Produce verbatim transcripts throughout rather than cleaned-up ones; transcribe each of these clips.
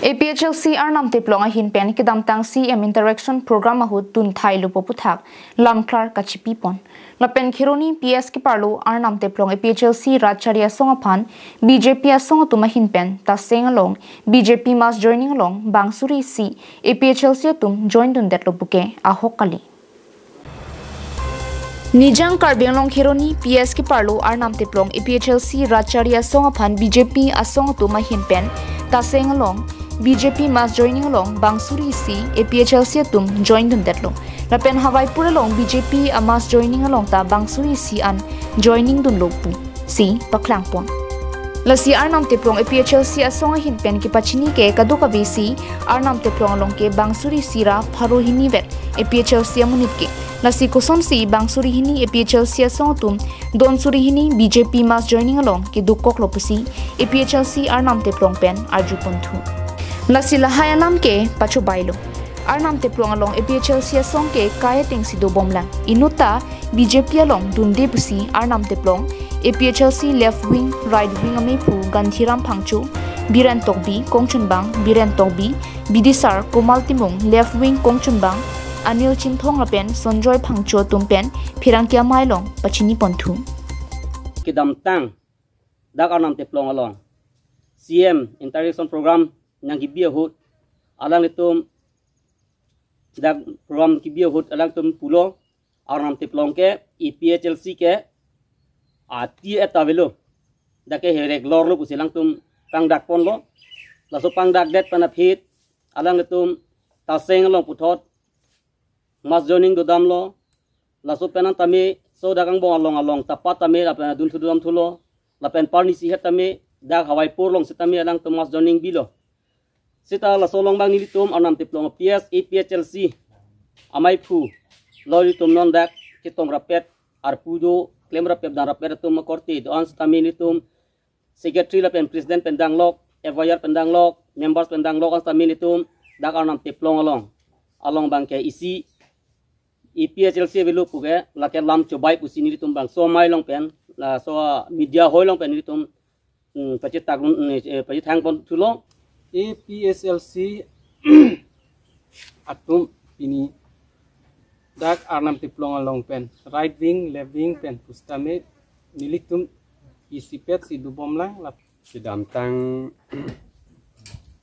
A P H L C Arnam Teplong ahin pen kedamtang C M Interaction Program ahut dun thailo pu aputhak lamklar kachipipon. Lapen Kheroni P S keparlo Arnam Teplong A P H L C Rat Chari Asong aphan B J P asong atum ahin pen Taseng along B J P mass joining along bang suri isi A P H L C atum join dundetlo puke ahok kali. Nijang Karbi Anglong Kheroni P S keparlo Arnam Teplong A P H L C Rat Chari Asong aphan B J P asong atum ahin pen Taseng along B J P mass joining along bang suri isi A P H L C atum join dundetlo. Lapen Hawaipur along B J P a mass joining along ta bang suri isi an joining dunlo pusi paklangpon. Lasi Arnam Teplong A P H L C asong ahin pen kepachini ke kadokave isi Arnam Teplong along ke bang suri isi ra pharo hini vet A P H L C amonit ke. Lasi kosonsi bang suri hini A P H L C asong atum don suri hini B J P mass joining along kedokoklo pusi A P H L C Arnam Teplong pen arjuponthu. Lasi lahai alam ke pachobailo. Arnam Teplong along A P H L C asong ke kai atengsi dobomlang. Inut ta B J P along dunde pusi Arnam Teplong A P H L C left wing, right wing ameiphu Gandhiram Phangcho, Biren Tokbi kongchunbang, Biren Tokbi, Bidisar Komal Timung, left wing kongchunbang Anil Chinthong lapen Sonjoy Phangcho atum pen pherangke amei along pachiniponthu. Kedamtang dak Arnam Teplong along C M Interaction Program nangkebi ahut alanglitum dak program kebi ahut alanglitum pulo Arnam Teplong ke A P H L C ke ati et ta avelo. Dak ke herek lorlo pusi alangtum pangdakponlo. Laso pangdakdet pen aphi alanglitum Taseng along puthot mass joining dodamlo. Laso pen an tame so dak angbong along along tapat tame lapen adunthu dodamthulo. Lapen parni isi het tame dak Hawaipur along setame alangtum mass joining bilo. Seta laso along bang nelitum Arnam Teplong P S A P H L C ameiphu lo nelitum non dak chetong rapet arpu do klem rapet dan rapet atum akorte do-an setame nelitum secretary lapen president pen danglok, F Y R pen danglok, members pen danglok an setame nelitum dak Arnam Teplong along along bang ke isi A P H L C avelo puke lake lam chobai pusi nelitum bangso amei along pen laso media hoi along pen nelitum, mm, pachetak, mm, eh, pachethangponthulo. A P H L C atum pini dak Arnam Teplong along pen right wing, left wing pen pusitame nelitum isipet si dobomlang lap. Kedamtang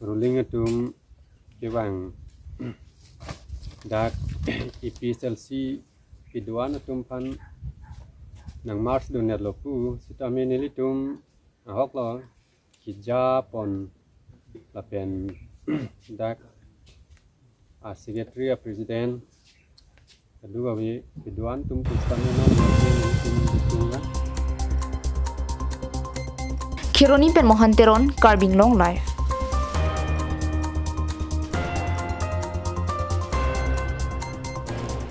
ruling atum kevang dak A P H L C kedo-an atum aphan nang march dundetlo pu setame nelitum ahoklo kejapon lapen dak a secretary a president kadokave kedo-an atum pusitame non nelitum tum tum ya. Kheroni pen Mohan Teron, Karbi Anglong Live.